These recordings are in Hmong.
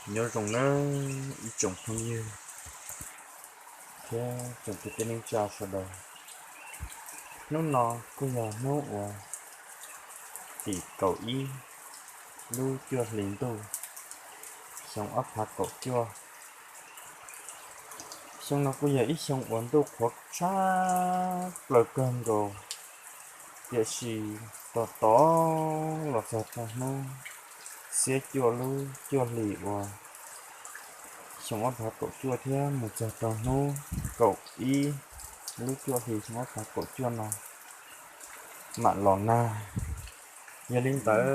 Nyob zoo nawb ib tsoom phooj ywg thiab tsoom kwv tij neej tsa sawv daws. Hnub no kuj yog hnub uas tim kaum ib lub cuaj hli ntuj xyoo ob phav kaum cuaj. Xyoo no kuj yog ib xyoo uas ntuj qhuav tshab plaws kawg nkaus, tiam sis tos tos los txog rau hnub xiab cuaj lub cuaj hlis uas xyoo ob phav kaum cuaj thiab mus txog rau hnub kaum ib lub cuaj hlis xyoo ob phav kaum cuaj no mam los nag. Yog li ntawd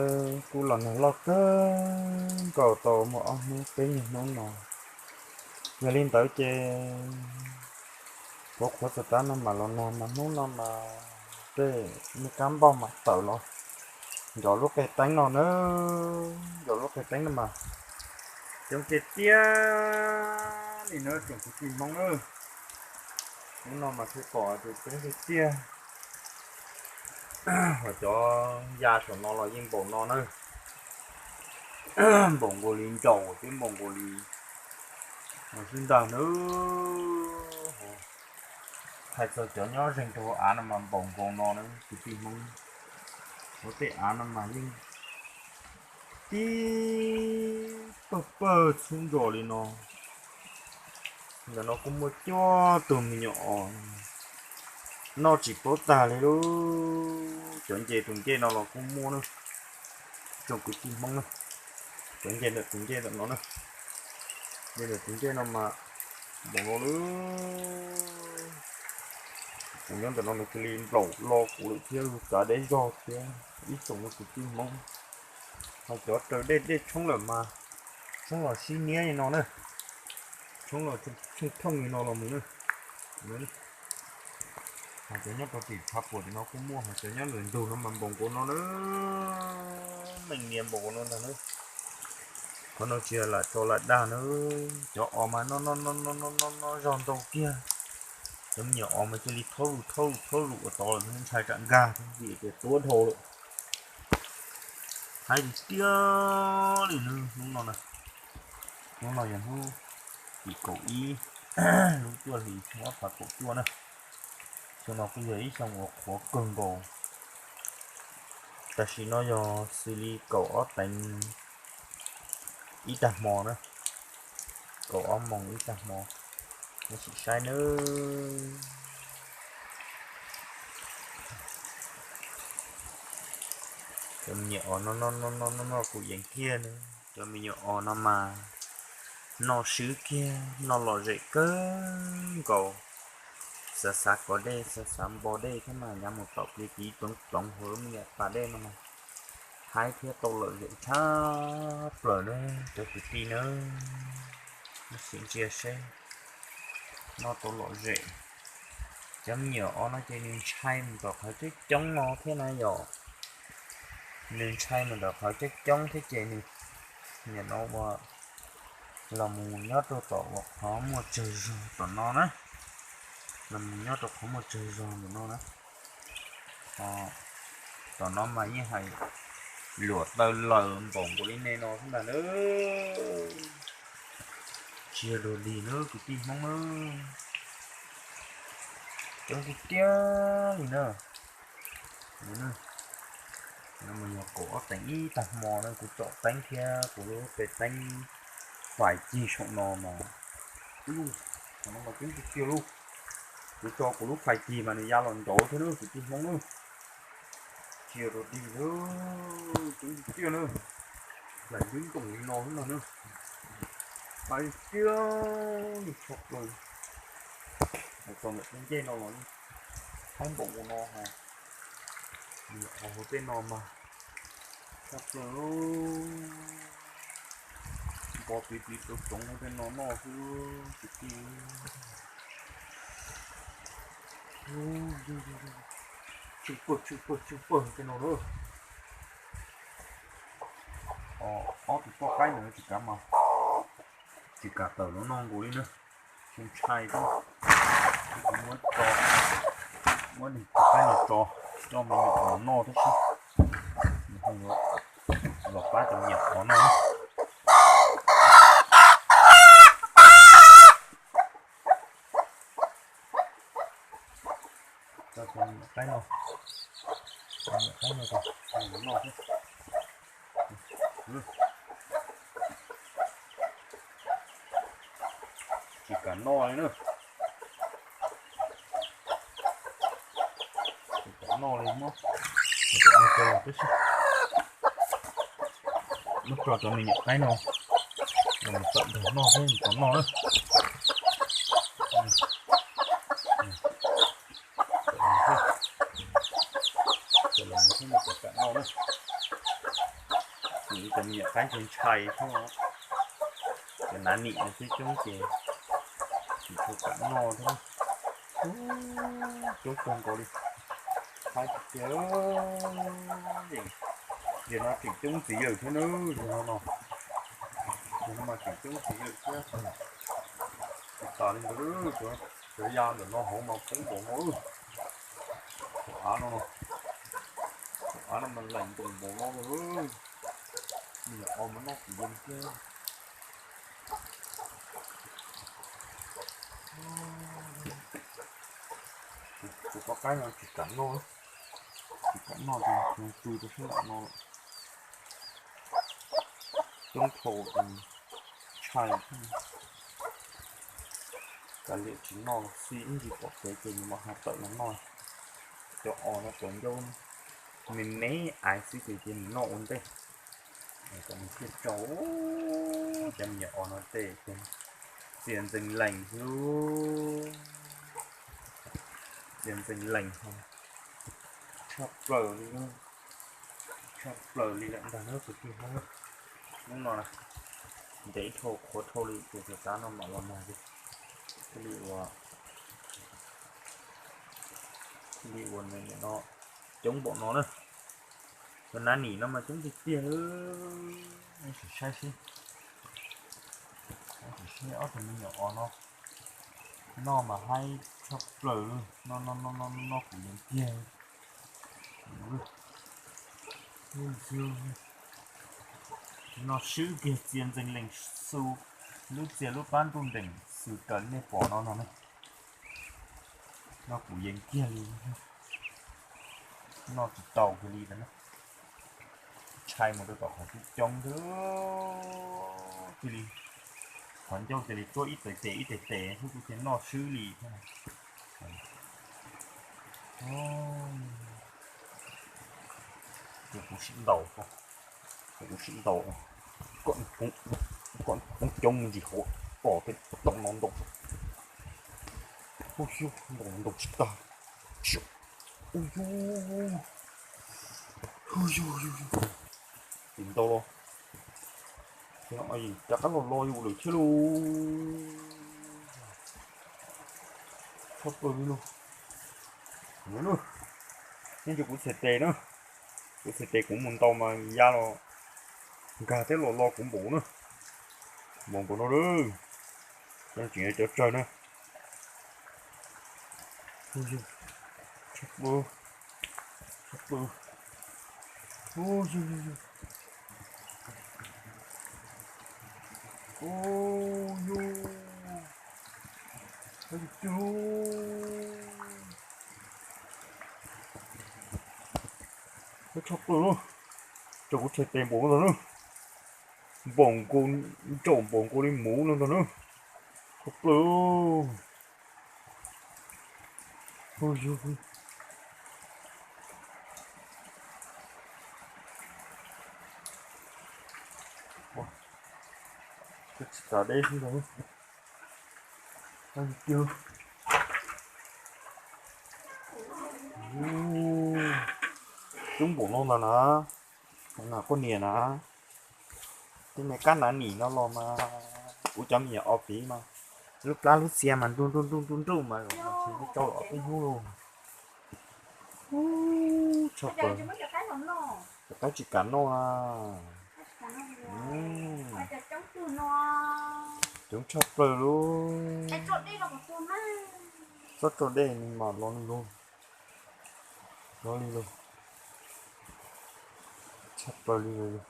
kuj los nag loj kawg nkaus tau muaj ob hnub peb nyuag hnub no. Yog li ntawd ces qhuav qhuav txog tav no mam los nag mas hnub no mas tej me kab npauj mam tawm los ncov lub qe teeb no na, ncov lub qe teeb no mas coob tiag tiag li na tsoom kwv tij Hmoob na. Hnub no mas thiaj pom tias coob tiag tiag. Ho cov ya saum no los yeej npaum no na, npaum nkaus li nraum thiab npaum nkaus li no xwb ntag na. Hais txog cov nyob zeeg rau hauv av no mas npaum nkaus no na kwv tij Hmoob. Hauv tej av no mas yeej tib pawg pawg txhub ntsos li no. Ntawm no kuj muaj cuaj tug me nyuam os, noj tsis paub tag li lauj. Cov nce tus ncej no los kuj muaj na, tsoom kwv tij Hmoob na. Cov nce ntawm tus ncej ntawm no na, nce ntawm tus ncej no mas npaum no lawm. Kuv nyob ntawm no nws cia li nplaum lo kuv lawm thiab, lub txav deb zog thiab ib tsoom kwv tij Hmoob. Ho cov raws dej dej tshoob lawm mas tshoob los sib niab li no na, tshoob los tsheej thooj li no los mus na. Ho cov nyob rau tim tshav puam tim no kuj muaj, ho cov nyob lawm ntug no mas npaum nkaus no na, meej nias npaum nkaus no ntag na. Qhov no tsis yog lam tso lam dag na, cov os mas noj noj noj noj noj noj zog ntau kiag. Cov me nyuam os mas cia li thaub lus thaub lus thaub lus ua tod lawm, ntshai tsam nkag vim tias tuab dhau lawm. Haib li tiag li na hnub no na. Hnub no yog hnub tim kaum ib lub cuaj hlis xyoo ob phav kaum cuaj na. Xyoo no kuj yog ib xyoo uas qhuav kawg nkaus. Tam sim no yog xws li kaum ob teev ib tag hmo na, kaum ob moos ib tag hmo. Nyob sim saib nawb. Cov me nyuam os no noj noj noj noj kuv yees kiag na. Cov me nyuam os no mas noj swb kiag, noj lom zem kawg nkaus. Xav xav kov dej, xav xav npo dej thiab mas nyav mus tom plig tiv ploov ploov hauv lub me nyuam pas dej no mas haib thiab tau lom zem tshaj plaws na cov kwv tij na. Sim ntsia seb noj tau lom zem. Cov me nyuam os no ces nws ntshai mus tom qhov coob coob no thiab na yom. Nws ntshai mus tom qhov coob coob thiab ces nws nim no ua los mus nyob rau tom uas qhov muaj tsawg zog tom no na. Los mus nyob rau qhov muaj tsawg zog ntawm no na. Tom no mas yeej hais luam taw laws npaum nkaus li nej no xwb ntag na. Tsis yog dog dig na kwv tij Hmoob na. Coob tiag tiag li na. Mas yog kaum ob teev ib tag hmo na, kuv tsom teeb thiab kuv lub qe teeb fais cig saum no mas, ub, no mas coob tiag tiag lauj. Kuv tso kuv lub fais cig mas nws ya los nraud thiab na kwv tij Hmoob na. Tsis yog dog dig na, coob tiag tiag na. Hlais lwb nkoos li no xwb ntag na. Hlais tiag li tshaj plaws. Hais txog ntawm tej ncej no los haib npaum nkaus no hos, nws qhov hauv tej no mas tshaj plaws. Npo tiv tiv tsoov tsoov hauv tej no noj xwb kwv tij. Tswj pawg tswj pawg tswj pawg tej no na. Ob tug poj qaib ntawd tsis kav mas, tsis kam tawm los noj nkaus li na. Tsis ntshai thiab. Muab tso, muab nws tus qaib no tso, coj me nyuam qhuav noj thiab sib, nws ho yuav los pab cov me nyuam qhuav noj na. Cov me nyuam qaib no, cov me nyuam qaib no, no thiab. Tsis kam noj li na. Tsis kam noj li, muab cov no rau los tib si. Muab tso cov me nyuam qaib no los tawm nrog noj thiab tsis kam noj na. Cov los thiab tsis kam noj na. Cov me nyuam qaib ntshai ntshai thiab, cov nav nim no twb coob ces tsis tshua kam noj thiab. Coob kawg nkaus li. Haib tiag tiag. Yog no tseem coob txiv yawg thiab na, yog no no. Yog no mas tseem coob txiv yawg thiab. Tsis tas li ntawd, cov ya ntawm no hauv mas poob npaum no. Cov av no, cov av no mas lees ntoos npaum no. Nws o mas noj kuv yees thiab. Kuv poj qaib no tsis kam noj, tsis kam noj ces pw rau sab nram no lawm. Coob dhau, ntshai. Kav liam tsis noj los xij, ib ntsis pom kev ces nws mam ho tawm los noj. Cov os no cov ncauj me me aiv xwb ces cia nws noj ua ntej. Kom nws thiaj tsau. Cov me nyuam os no tej txias ntxees lees xwb. Txias ntxees lees tshaj plaws li, tshaj plaws li lawm ntag na kwv tij Hmoob. Hnub no ntev dhau qhuav dhau li ces tus tav no mam los nag thiaj li ua, thiaj li ua no coob npaum no na. Cov nav nim no mas coob tiag tiag li. Sim saib seb, sim saib ob tug me nyuam os no, noj mas haib tshaj plaws li, noj noj noj noj kuv yees tiag. Noj swb kiag txias ntxees lees xu, lub txias lub pab nruj nreem xwm raws li nej pom no no ne. Noj kuv yees kiag li, noj tsis tau kiag li ntag. Ntshai mus rau tom qhov coob coob xwb, cia li qhov ncauj cia li tuab ib tes tes ib tes tes xwb, kuv cia noj swb li thiab. Ces kuv sim ntaus, ces kuv sim ntaus kom coob coob me ntsis hauv os, tej ntoo no ntau. Hu xyuj, ntoo ntau tsis tag. Hu yug, hu yug yug yug, tim ntau los, rov qab los los yus lawm thiab lauj. Tshaj plaws li lauj. Nyob ntsis kuv txhais tes na, kuv txhais tes kuv mus ntaus mas ya los nkag thiab los lo kuv npaum na. Npaum nkaus no lawm. Cov tseem yog cov tsawg na. Tshaj plaws, tshaj plaws. Hu yug yug yug. Hu yug, tshaj plaws na. Tso kuv txhais tes npaum no ntag na. Npaum nkaus, ntsaum npaum nkaus li muv no ntag na. Tshaj plaws. Hu yug, tsis tas deb xwb ntag. Coob npaum no ntag na, na koj niam na. Tej me kab nav nim no los mas kuv cov me nyuam os piv mas lub plab lub txia mas nruj nruj nruj nruj nruj mas tsis tau los peb hnub lauj. Tshaj plaws, cov qaib tsis kam noj na. Coob tshaj plaws lauj. Txhob tso dej ni mas los li lauj, los li lauj. Tshaj plaws li lauj.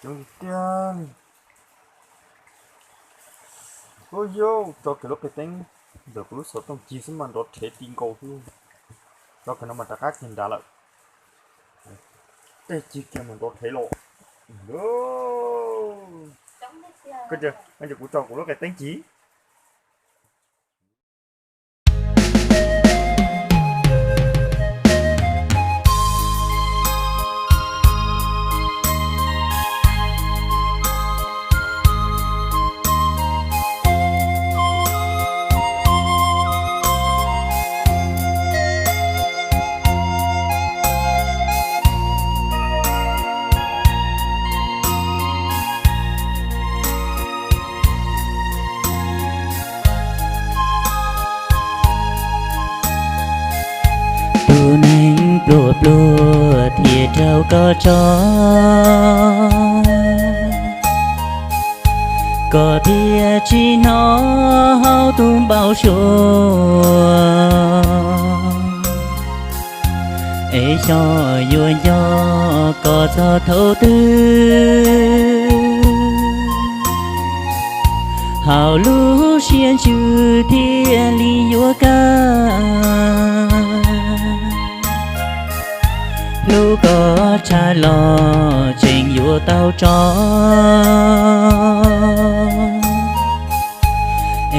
Coob tiag li. Hu yug, tso kiag lub qe teeb. Ntawm kuv lub xov tooj cig xwb mas nrov rhev ti nkaus xwb. Tso kiag no mas rov qab kiag nrad lawm. Tej cig kiag mas nrov rhev los. Kuv tso kuv lub qe teeb cig. Tus neeg pluag pluag thiaj raug koj tso, koj thiaj tsis hnov hauv tus npau suav. Es xyov yuav nco koj txog thaum twg, hauv lub siab ntsws thiaj li yuav kaj. Hlub koj tshaj los tseem yuav tau tso,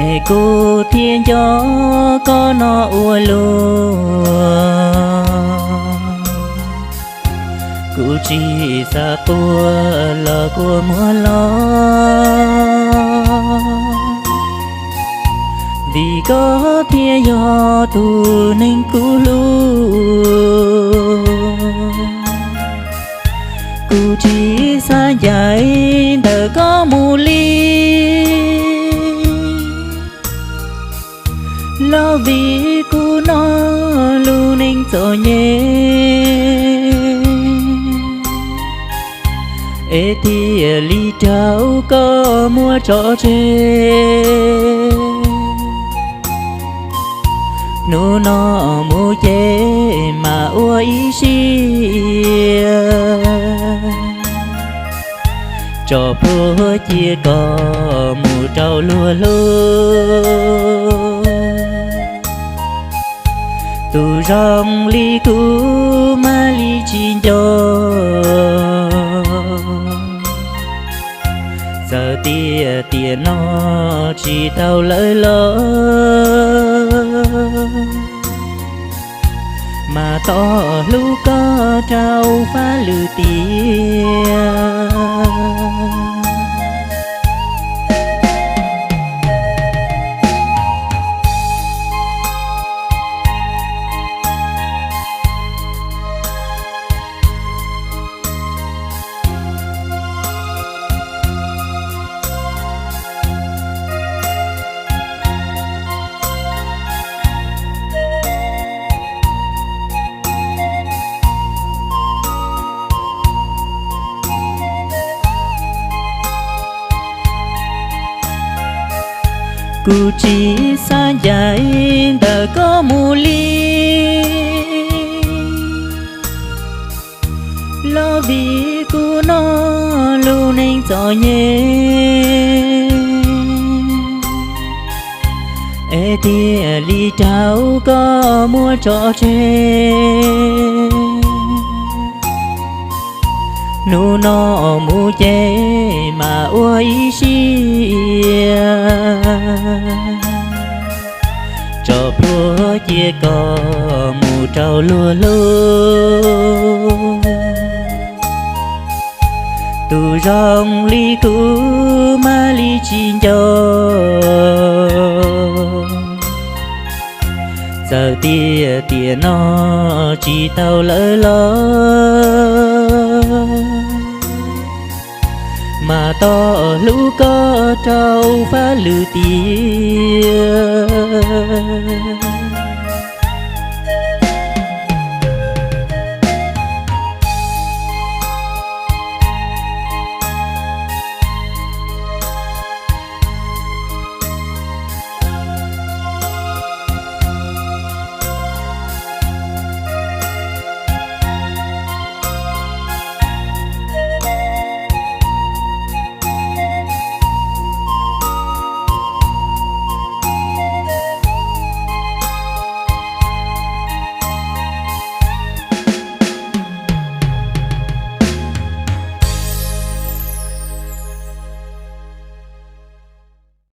es kuv thiaj nco koj no ua luaj. Kuv tsis xav quaj los kua muag los, vim koj thiaj yog tus neeg kuv hlub. Kuv tsis xav ncaim ntawm koj mus li, los vim kuv no lub neej txom nyem, es thiaj li raug koj muab tso tseg. Hnub no mus ces mas ua ib siab, tso plhuav cia koj mus rau luag hlub. Tus zoo li kuv mas li tsis nco, txawm tias tiam no tsis tau lawm los, mas tos hlub koj rau fab lwm tiam. Kuv tsis xav ncaim ntawm koj mus li, los vim kuv no lub neej txom nyem, es thiaj li raug koj muab tso tseg. Hnub no mus ces mas ua ib siab, tso plhuav cia koj mus rau luag hlub. Tus zoo li kuv mas li tsis nco, txawm tias tiam no tsis tau lawm los, mas tos hlub koj rau fab lwm tiam.